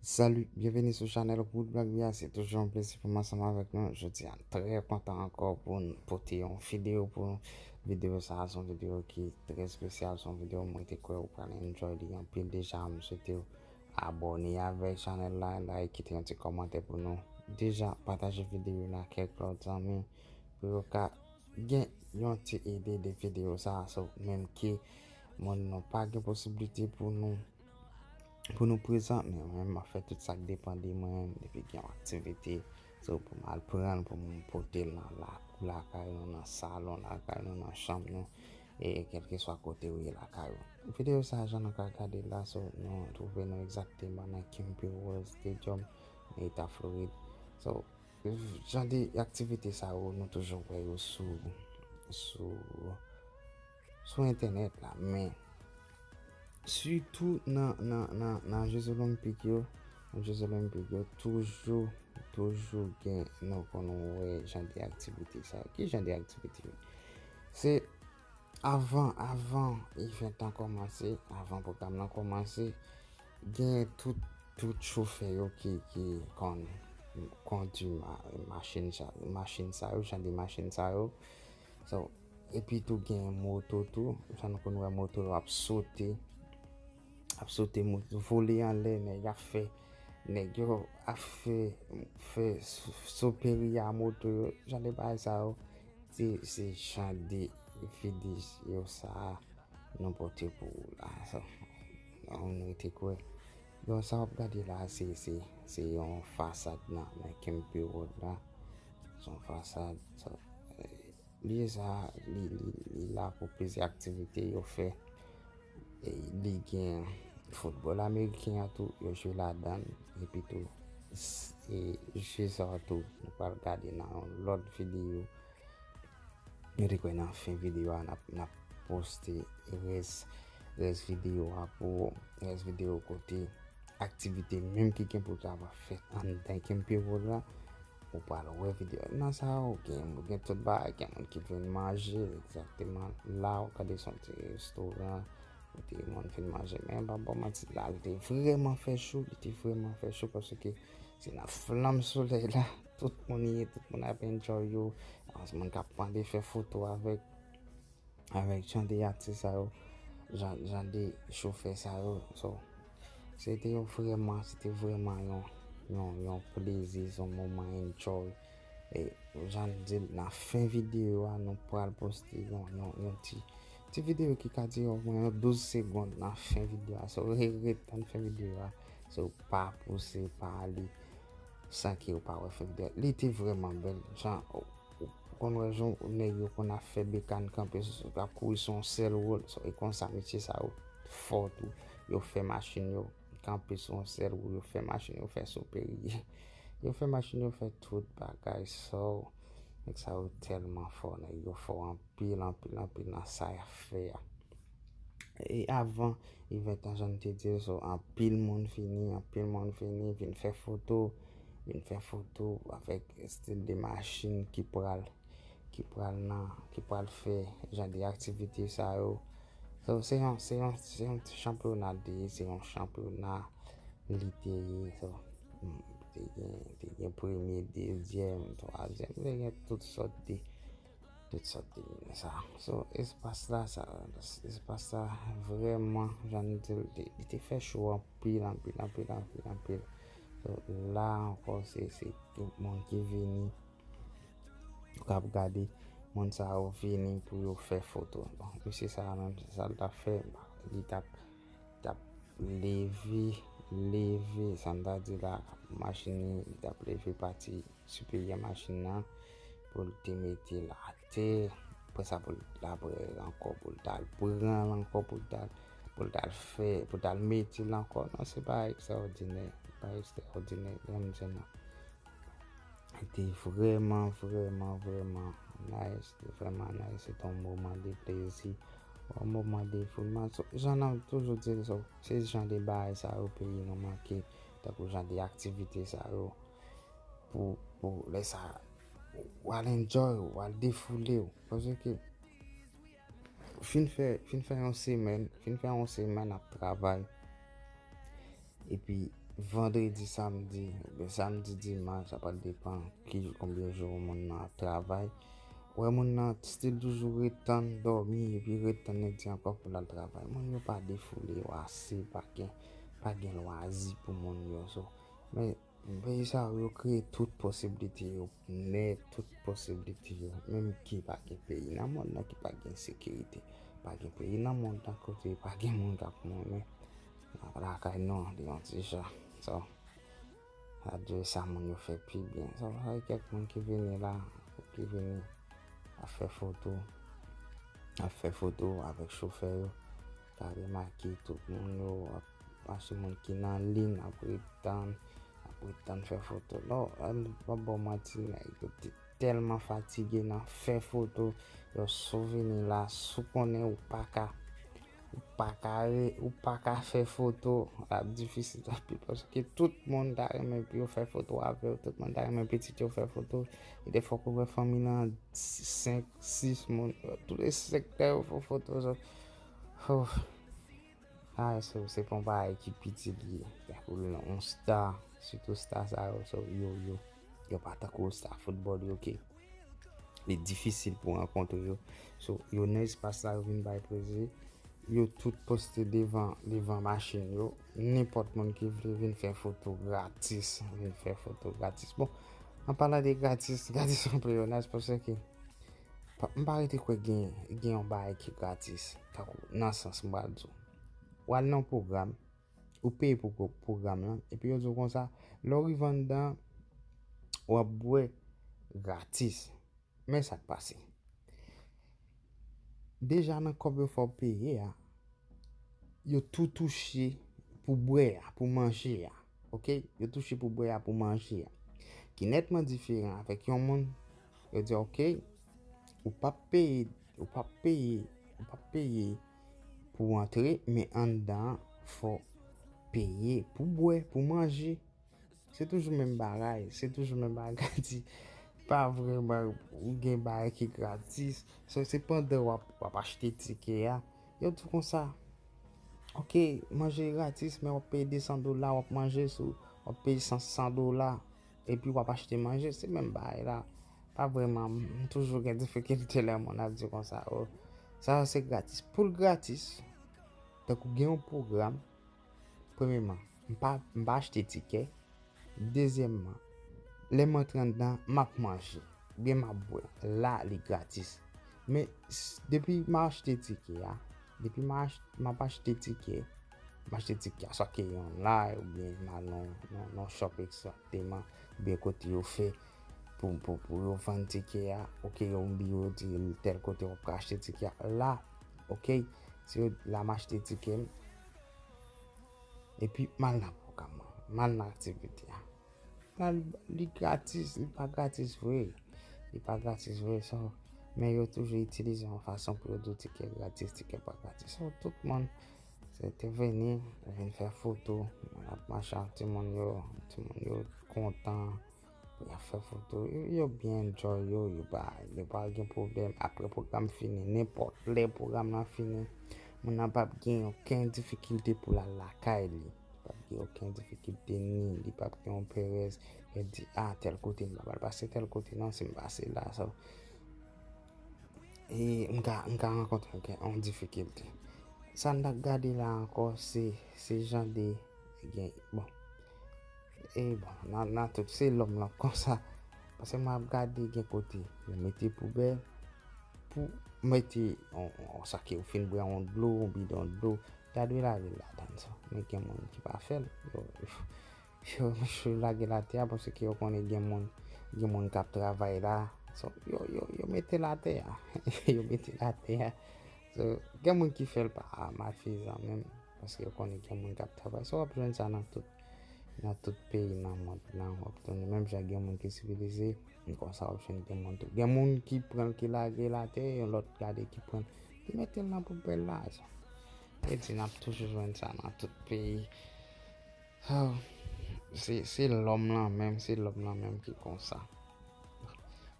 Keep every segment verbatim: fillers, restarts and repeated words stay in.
Salut, byenveni sou chanèl Good Black Via. Se toujou yon plezi pou mwen ansanm avèk nou. Jodi a, m trè kontan ankò pou n pote yon videyo pou nou. Videyo sa a se yon videyo ki trè espesyal, se yon videyo mwen te kwè ou pral enjoy li anpil. Deja, m swete w abòne avèk chanèl la, like, kite yon ti kòmantè pou nou. Deja, pataje videyo la kèk lòt zanmi pou yo ka gen yon ti ide de videyo sa a. So, menm ke moun nou pa gen posiblite pou nou pou nou prezan, men mwen menm m ap fè tout sa k depann de mwen, depi gen yon aktivite, so pou m al pran l, pou m pote l nan lakou lakay nou, nan salon lakay nou, nan chanm nou, e kèlkeswa kote ou ye lakay ou. Videyo sa a, jan nou ka gade la, so nou twouve nou egzakteman nan Kempe Walz Stadium, nan eta Florid. So, jan de aktivite sa yo, nou toujou wè yo sou, sou, sou entènèt la, men sitou nan, nan, nan, nan Jeux Olympiques yo, nan Jeux Olympiques yo, toujou, toujou gen, nou konn wè jan de aktivite sa yo. Ki jan de aktivite yo? Se avan, avan event lan kòmanse, avan pwogram lan kòmanse, gen tout, tout chofè yo ki, ki konn kondui ma-, machin sa, machin sa yo, jan de machin sa yo. So, epi tou gen moto tou, jan nou konn wè moto yo ap sote, ap sote, moto vole anlè, nèg ap fè, nèg yo ap fè, fè sou, sou peri a moto yo, jan de bagay sa yo, se, se jan de videyo sa a nou pote pou ou la. So, nou rete kwè. Bon, sa w ap gade la, se, se, se yon fasad nan, nan Kempe Walz la. Se yon fasad. So, eh, lye sa, li, li, li la pou plizyè aktivite yo fè. E li gen foutbòl ameriken an tou, yo jwe ladan l. Epi tou, s-, e jwe sa a tou, nou pral gade nan yon lòt videyo. Nou te kwè nan fen videyo a, n ap, n ap poste rès, rès videyo a pou ou, rès videyo kote aktivite menm ki gen pou ta va fèt anndan Kempe Walz la, ou pral wè videyo. Nan sa, ou gen, ou gen tout bagay, gen moun ki vin manje, egzakteman la, ou gade se yon ti restoran, kote moun vin manje. Men, m p ap ba w manti, la, li te vrèman fè cho, li te vrèman fè cho, paske se nan flanm solèy la, tout moun ye, tout moun ap enjoy yo, moun k ap mande fè foto avèk, avèk jan de atis sa yo, jan, jan de chofè sa yo. So, se te yon vrèman, se te vrèman yon, yon, yon plezi, se yon moman enjoy. E, jan m di l, nan fen videyo a, nou pral poste yon, yon, yon ti, ti videyo ki ka dire omwen yon douz segonn nan fen videyo a. So, re-, ret tann fen videyo a. So, pa pouse, pa ale san ke ou pa wè fen videyo a. Li te vrèman bèl. Jan, ou, ou konn wè jan nèg yo konn ap fè bekàn kanpe sou, ap kouri sou yon sèl wou. So, e konsa, mesye sa yo fò tou. Yo fè machin yo kanpe sou yon sèl wou, yo fè machin yo fè sou peri. Yo fè machin yo fè tout bagay. So, nèg sa yo tèlman fò, nèg yo fò anpil, anpil, anpil nan sa y ap fè a. E avan event lan, jan m te di l, so, anpil moun vini, anpil moun vini, vin fè foto, vin fè foto avèk estil de machin ki pral, ki pral nan, ki pral fè jan de aktivite sa yo. So, se yon, se yon, se yon ti chanpyona li te ye, se yon chanpyona li te ye. So, mm, te gen, te gen premye, dezyèm, twazyèm, te gen tout sòt de, tout sòt de moun sa. So, espas la, sa, espas la, vrèman, jan m di l, te, li te fè cho anpil, anpil, anpil, anpil, anpil. So, la ankò, se, se tout moun ki vini, ou k ap gade, moun sa yo vini pou yo fè foto. Bon, mesye sa a menm, sa l t ap fè, li t ap, t ap leve, leve, sa m ta di la, machin li, li t ap leve pati siperyè machin nan pou l te mete l atè. Apre sa, pou l, apre ankò, pou l t al pran l ankò, pou l t al, pou l t al fè, pou l t al mete l ankò. Non, se pa ekstraòdinè, pa ekstraòdinè, jan m di non. Li te vrèman, vrèman, vrèman nice. Li te vrèman nice. Se te yon moman de plezi, yon moman de foulman. So, jan n ap toujou di l, so, se jan de bagay sa yo peyi nou manke, tankou jan de aktivite sa yo, pou, pou lè sa, w al enjoy, w al defoule w. Paske, fin fè, fin fè yon semèn, fin fè yon semèn ap travay. Epi, vandredi, samdi, oubyen samdi, dimanch, sa pral depann ki, konbyen jou moun nan ap travay. Ou wè moun nan still toujou ret tann dòmi, epi ret tann lendi ankò pou l al travay. Moun yo pa defoule yo ase, pa gen, pa gen lwazi pou moun yo. So, men peyi sa yo, yo kreye tout posiblite yo nèt, tout posiblite yo. Menm ki pa gen peyi nan mond nan ki pa gen sekirite. Pa gen peyi nan mond nan kote pa gen moun k ap mouri lakay non, li yon ti jan. So, adye sa moun yo fè pi byen. So, sa gen kèk moun ki vini la, ki vini ap fè foto, ap fè foto avèk chofè yo. Ka remake tout moun yo ap mache, moun ki nan liy, ap ret tann, ap ret tann fè foto. Non, m p ap ba w manti, nèg yo te tèlman fatige nan fè foto. Yo, si w vini la, si w konnen ou pa ka, ou pa ka re-, ou pa ka fè foto, l ap difisil anpil paske tout moun ta renmen pou yo fè foto avè w, tout moun ta renmen pitit yo fè foto. E defwa ou wè fanmi lan senk, sis moun, tout sektè yo fè foto. So, oh. Ah, se, se pa yon bagay ki piti li ye. Tankou yon star, sitou star sa yo, so, yo, yo, yo pa tankou star foutbòl yo, ke li difisil pou rankontre yo. So, yo nan espas la, yo vin bay plezi. Yo tout poste devan, devan machin yo. Nenpòt moun ki vle vin fè foto gratis, vin fè foto gratis. Bon, an palan de gratis, gratis yon pleyonaj, paske pa, m pa rete kwè gen, gen yon bagay ki gratis. Tankou, nan sans m pral di w. W al nan yon pwogram, ou peye pou gwo pwogram lan, epi yo di w konsa, lè w rive anndan, w ap bwè gratis. Men sa k pase. Deja nan kòb yo fè w peye a, yo tou touche pou bwè a, pou manje a. Oke? Yo touche pou bwè a, pou manje a. Ki nètman diferan avèk yon moun, yo di, oke, ou p ap peye, ou p ap peye, ou p ap peye pou antre, men anndan an, fò w peye pou bwè, pou manje. Se toujou menm bagay, se toujou menm bagay, di, pa vrèman gen bagay ki gratis. So, se pandan w ap, w ap achte tikè a, yo di w konsa, oke, manje gratis, men w ap peye de san dola, w ap manje sou, w ap peye san, san dola, epi w ap achte manje, se menm bagay la. Pa vrèman, m toujou gen difikilte lè moun ap di konsa, o, sa yo se gratis. Pou l gratis, tankou gen yon pwogram, premyèman, m pa, m pa achte tikè. Dezyèmman, lè m antre anndan, m ap manje, oubyen m ap bwè. La, li gratis. Men, s-, depi m achte tikè a, depi m ach-, m ap achte tikè, m achte tikè a, swa ke yon online, oubyen m al nan, nan, nan shop egzakteman, oubyen kote yo fè pou, pou, pou yo vann tikè a, oke, yon biwo di tèl kote w ap ka achte tikè a. La, oke, se la m achte tikè m, epi m al nan pwogram lan, m al nan aktivite a. Nan, li gratis, li pa gratis vre. Li pa gratis vre, so, men yo toujou itilize yon fason pou yo di w tikè gratis, tikè pa gratis. So, tout moun, se te vini, vin fè foto, moun ap mache ak timoun yo, timoun yo kontan, y ap fè foto, yo, yo byen enjoy yo, yo pa, yo pa gen pwoblèm. Apre pwogram fini, nenpòt lè pwogram lan fini, moun nan p ap gen okenn difikilte pou l al lakay li. P ap gen okenn difikilte, ni li p ap gen yon perèz, e di, a, tèl kote, m pa pral pase tèl kote, non, si m pase la, sa, e m ka, m ka rankontre yon, yon difikilte. Sa n t ap gade la ankò, se, se jan de, gen, bon, e bon, nan, nan tout, se lòm lan konsa, paske m ap gade gen kote, yo mete poubèl, pou mete, on, on, sa ke ou fin bwè yon dlo, yon bidon dlo, ta dwe lage l ladan sa. Men gen moun ki pa fè l. Yo, yo, yo lage l atè a paske yo konnen gen moun, gen moun k ap travay la. So, yo, yo, yo mete l atè a. Yo mete l atè a. So, gen moun ki fè l pa malfezan menm, paske yo konnen gen moun k ap travay. So, w ap jwenn sa nan tout, nan tout peyi nan mond lan. W ap jwenn menm jan gen moun ki sivilize, men konsa w ap jwenn gen moun tou. Gen moun ki pran l, ki lage l atè, yon lòt gade ki pran l, ki mete l nan poubèl la. Sa vle di n ap toujou jwenn sa nan tout peyi. Oh, se, se lòm lan menm, se lòm lan menm ki konsa.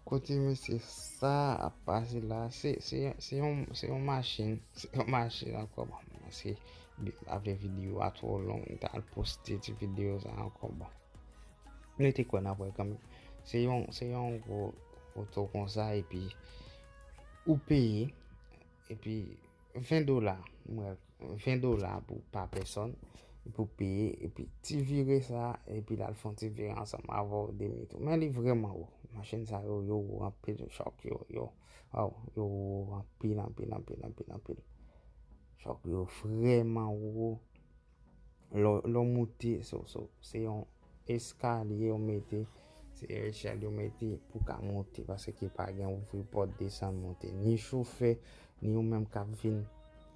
Kote mesye sa ap pase la, se, se, se yon, se yon machin, se yon machin ankò, bon, se, Apre videyo a twò long, m t al poste ti videyo sa ankò. Bon, nou te kwè n ap wè kanmenm. Se yon, se yon gwo foto konsa, epi ou peye, epi ven dola, m wè ven dola pou pa pèsòn, pou peye, epi ti vire sa, epi l al fè yon ti vire ansanm avè w demi tou. Men li vrèman wo. Machin sa yo, yo wo anpil, chòk yo, yo, waw, yo wo anpil, anpil, anpil, anpil, anpil. Chòk yo vrèman wo. Lè w, lè w moute, so, so, se yon eskalye yo mete, se yon echèl yo mete pou ka moute, paske pa gen ouvri pòt desann monte, ni chofè, ni ou menm k ap vin,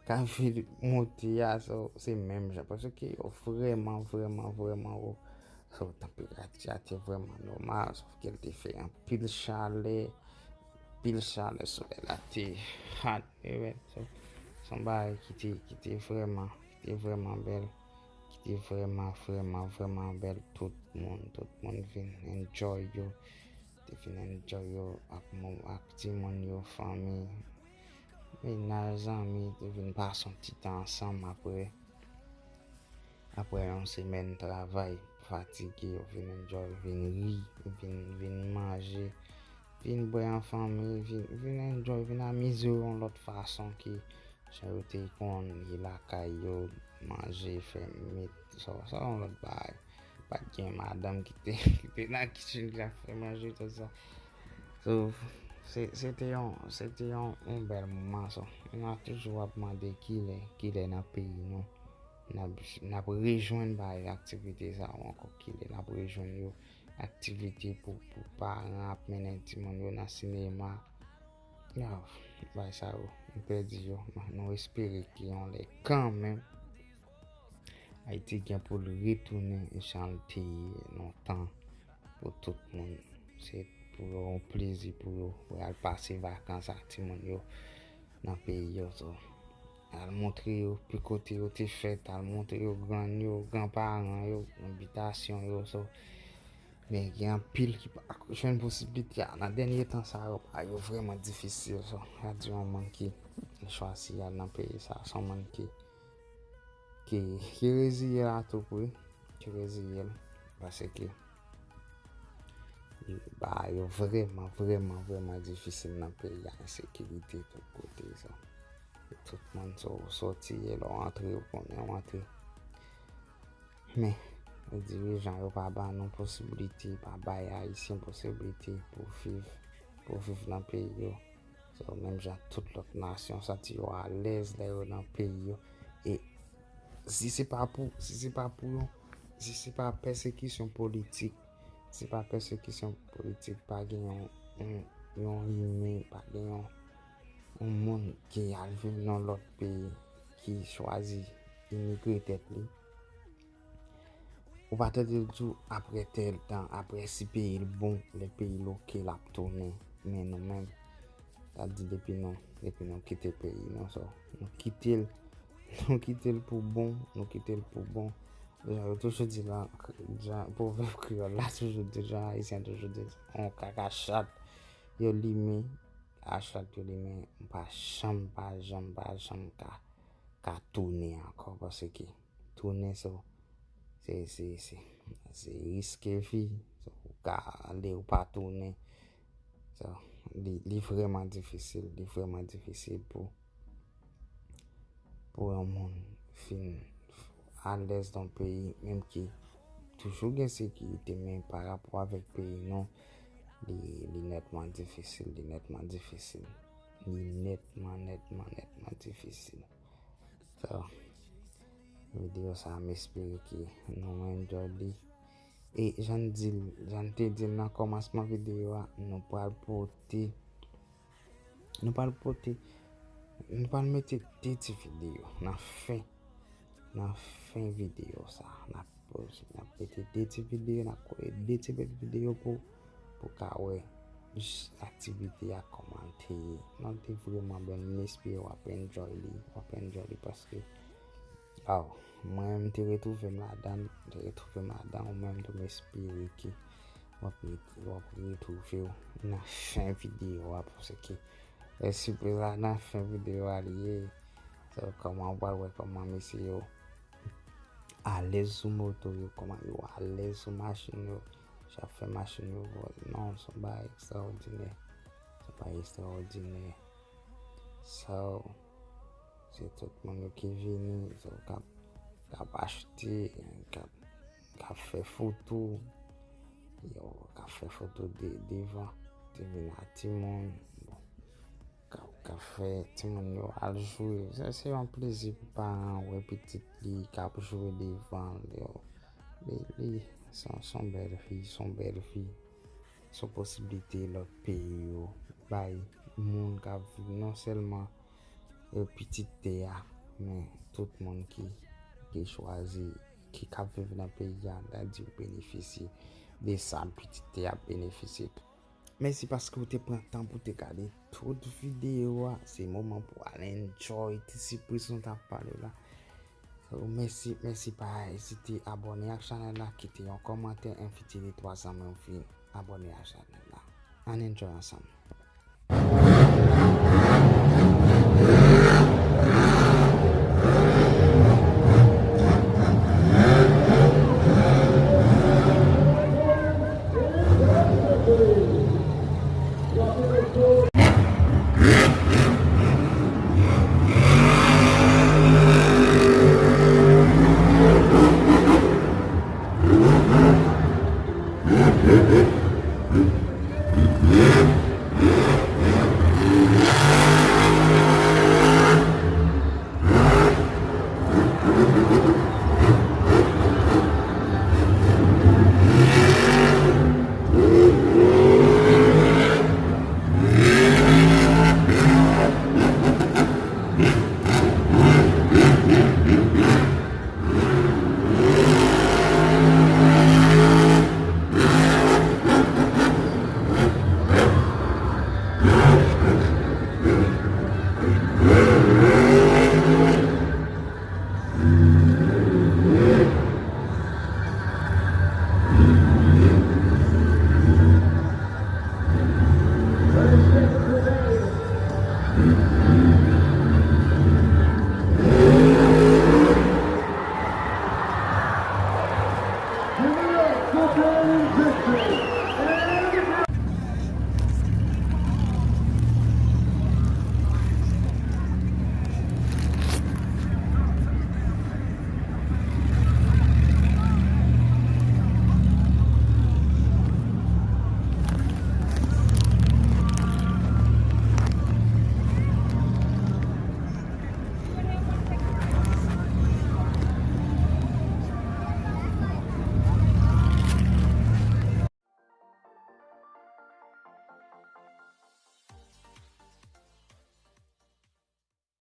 k ap vin moute a, so, se menm jan, paske yo vrèman, vrèman, vrèman wo. So, tanperati a te vrèman nòmal, sòf ke l te fè anpil chalè, anpil chalè, solèy la te hot, you know, so, se yon bagay ki te, ki te vrèman, ki te vrèman bèl, ki te vrèman, vrèman, vrèman bèl. Tout moun, tout moun vin enjoy yo, te vin enjoy yo ak moun, ak timoun yo, fanmi, mennaj, zanmi, te vin pase yon ti tan ansanm apre, apre yon semèn travay, fatige, yo vin enjoy, vin ri, vin, vin manje, vin bwè an fanmi, vin, vin enjoy, vin amize yo yon lòt fason ke jan yo te konn ye lakay yo, manje, fè met, sa, sa yon lòt bagay. Pa t gen madanm ki te, ki te nan kichen ki ap fè manje, tout sa. So, se, se te yon, se te yon, yon bèl moman, sa. Nou toujou ap mande kilè, kilè n ap peyi nou. N ap, n ap rejwenn bay aktivite sa yo ankò, kilè n ap rejwenn yo, aktivite pou, pou paran ap mennen timoun yo nan sinema. Yo, bay sa yo, m pèdi yo. Nou espere ke yon lè kanmenm, Ayiti gen pou l retounen jan l te ye lontan pou tout moun. Se pou yo yon plezi pou yo, pou y al pase vakans ak timoun yo nan peyi yo. So, al montre yo pi kote yo te fèt, al montre yo grann yo, granparan yo, bitasyon yo. So, men gen anpil ki pa jwenn posiblite a. Nan dènye tan sa yo, bagay yo vrèman difisil. So, sa di yon moun ki chwazi al nan peyi sa, se yon moun ki, ki, ki reziye l a tou pri, ki reziye l, paske bagay yo vrèman, vrèman, vrèman difisil nan peyi a, ensekirite tout kote, sa. Tout moun, sa w sòti ye, lè w antre, ou konnen w antre. Men, dirijan yo pa ba nou posiblite, pa bay Ayisyen posiblite pou viv, pou viv nan peyi yo. So, menm jan tout lòt nasyon santi yo alèz lè yo nan peyi yo. E si se pa pou, si se pa pou yon, si se pa pèsekisyon politik, si se pa pèsekisyon politik, pa gen yon, yon, yon imen, pa gen yon, yon moun ki al viv nan lòt peyi, ki chwazi imigre tèt li. Ou pa tande l di w apre tèl tan, apre si peyi l bon, lè peyi l oke, l ap tounen. Men nou menm, sa di depi nou, depi nou kite peyi nou, so, nou kite l, nou kite l pou bon, nou kite l pou bon. Jan yo toujou di la, jan pwovèb kreyòl la toujou di, jan ayisyen toujou di, yon kaka chat, yo limen, a chat yo limen, m pa janm, pa janm, pa janm ka, ka tounen ankò, paske tounen, so, se, se, se, se riske vi. So, ou ka ale, ou pa tounen. So, li, li vrèman difisil, li vrèman difisil pou, pou yon moun fin alèz nan peyi, menm ki toujou gen sekirite, men pa rapò avèk peyi nou, li, li nètman difisil, li nètman difisil. Li nètman, nètman, nètman difisil. So, videyo sa, m espere ke nou enjoy li. E jan n di l, jan n te di l nan kòmansman videyo a, nou pral pote, nou pral pote, nou pral mete de ti videyo nan fen, nan fen videyo sa. N ap poze, n ap mete de ti videyo, n ap kole de ti videyo pou, pou ka wè jis aktivite a kòman l te ye. Non, l te vrèman bèl, m espere w ap enjoy li, w ap enjoy li paske, aw, mwen menm m te retwouve m ladan l, m te retwouve m ladan l, ou menm tou m espere ke w ap ret-, w ap retwouve w nan fen videyo a, paske e sipriz la nan fen videyo a li ye. So, kòman w pral wè kòman mesye yo alèz sou moto yo, kòman yo alèz sou machin yo, chak fè machin yo vòl. Non, se yon bagay ekstraòdinè. Se yon bagay ekstraòdinè. So, se tout moun yo ki vini, so, k ap, k ap achte, k ap, k ap fè foto, yo, k ap fè foto de, devan, te vin ak timoun, bon, k ap, k ap fè timoun yo al jwe. Sa se yon plezi pou paran wè pitit li k ap jwe devan l, yo. Li, li, se yon, se yon bèl fi, se yon bèl fi. Se yon posiblite lòt peyi yo bay moun k ap viv non sèlman, e, pitit tè a, men tout moun ki, ki chwazi, ki k ap viv nan peyi a, ta di w benefisye de sa pitit tè a ap benefisye. Mèsi paske w te pran tan pou te gade tout videyo a. Se moman pou w al enjoy ti sipriz nou t ap pale w la. So, mèsi, mèsi, pa ezite abòne ak chanèl la, kite yon kòmantè, envite de twa zanmi w vin abòne ak chanèl la. Ann enjoy ansanm.